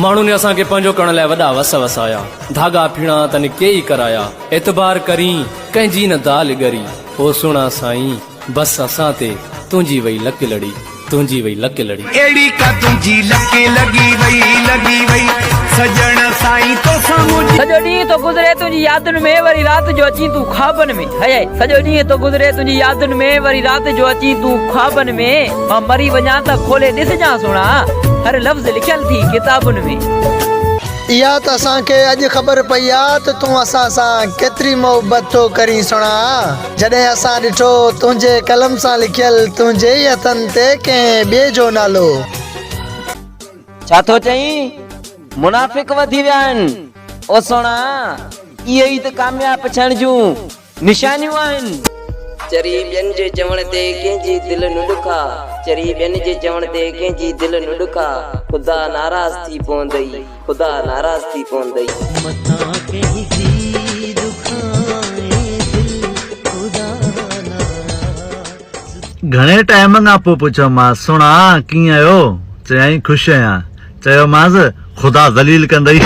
ماڻهن اسان کي پنهنجو ڪرڻ لاء وڏا وس وسايا، ڌاڳا ڦيڻا تن ڪيئي ڪرايا، اعتبار ڪرين ڪنهن جي نه دال ڳري، او سهڻا سائين بس اسان تي تنهنجي وئي لڪ لڙي، تنهنجي وئي لڪ لڙي. اهڙي ڪا تنهنجي لڪ لڳي وئي، لڳي وئي، سڄڻ سائين توسان منهنجي. سڄو ڏينهن ٿو گذري تنهنجي يادن ۾ وري رات جو اچين تون خوابن ۾. هئي سڄو ڏينهن ٿو گذري تنهنجي يادن ۾ وري رات جو اچين تون خوابن ۾. مان مري وڃان ته کولي ڏسجان سهڻا هر لفظ لکيل ٿي ڪتابن ۾. اها ته اسان کي اڄ خبر پئي آ ته تون اسان سان ڪيتري محبت ٿو ڪرين سهڻا. جڏهن اسان ڏٺو تنهنجي قلم سان لکيل تنهنجي ئي هٿن تي ڪنهن ٻئي جو نالو. ڇا ٿو چئين؟ منافق وڌي ويا آهن. او سهڻا! اهي ئي ته ڪامياب ٿيڻ جون نشانيون آهن. چري ٻين جي چوڻ تي ڪنهن جي دل نه ڏکا چري ٻين جي چوڻ تي ڪنهن جي دل نه ڏکا خدا ناراض ٿي پوندئي خدا ناراض ٿي پوندئي. متان ڪنهن جي دکائين دل خدا ناراض. گهڻي ٽائيم کان پوء پڇيومانس، سهڻا ڪيئن آهيو؟ چيائين، خوش آهيان. چيومانس، خدا ذليل ڪندئي.